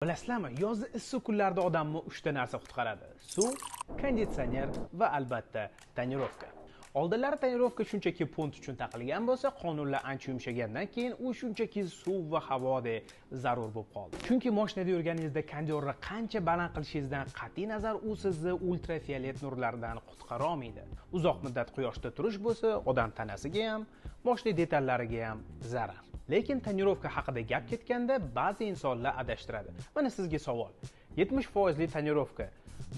Bilasizlarmi, yozda issiq kunlarda odamni 3 ta narsa qutqaradi: suv, konditsioner va albatta tonirovka. Oldinlari tonirovka shunchaki pont uchun taqilgan bo'lsa, qonunlar ancha yumshagandan keyin u shunchaki suv va havodek zarur bo'lib qoldi. Chunki mashinada yurganingizda kondyorni qancha baland qilishingizdan qat'iy nazar u sizni ultrafiolet nurlardan qutqara olmaydi. Uzoq muddat quyoshda turish bo'lsa, odam tanasiga ham, mashina detallariga ham zarar. Lekin tonirovka haqida gap ketganda ba'zi insonlar adashtiradi. Mana sizga savol. 70% li tonirovka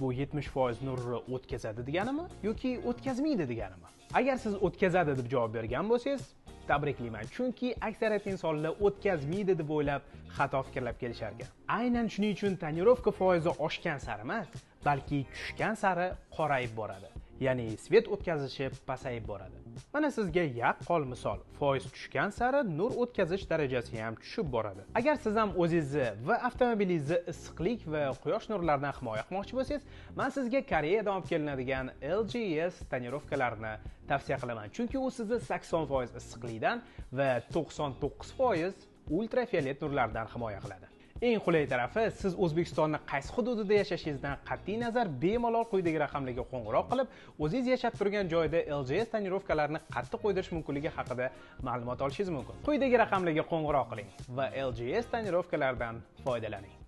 bu 70% nurni o'tkazadi deganimi yoki o'tkazmaydi deganimi? Agar siz o'tkazadi deb javob bergan bo'lsangiz, tabriklayman, chunki aksariyat insonlar o'tkazmaydi deb o'ylab xato fikrlab kelishar ekan. Aynan shuning uchun tonirovka foizi oshgan sari emas, balki tushgan sari qorayib boradi. Ya'ni svet o'tkazishi pasayib boradi. Mana sizga yaqqol misol. Foiz tushgan sari nur o'tkazish darajasi ham tushib boradi. Agar siz ham o'zingizni va avtomobilingizni issiqlik va quyosh nurlaridan himoya qilmoqchi bo'lsangiz, men sizga Koreyadan olib kelinadigan LGS tonirovkalarini tavsiya qilaman. Chunki u sizni 80% issiqlikdan va 99% ultrafiolet nurlardan himoya qiladi. Eng qulay tarafi, siz O'zbekistonning qaysi hududida yashashingizdan qat'iy nazar bemalol quyidagi raqamlarga qo'ng'iroq qilib, o'zingiz yashab turgan joyda LGS tonirovkalarini qattiq qo'ydirish mumkinligi haqida ma'lumot olishingiz mumkin. Quyidagi raqamlarga qo'ng'iroq qiling va LGS tonirovkalaridan foydalaning.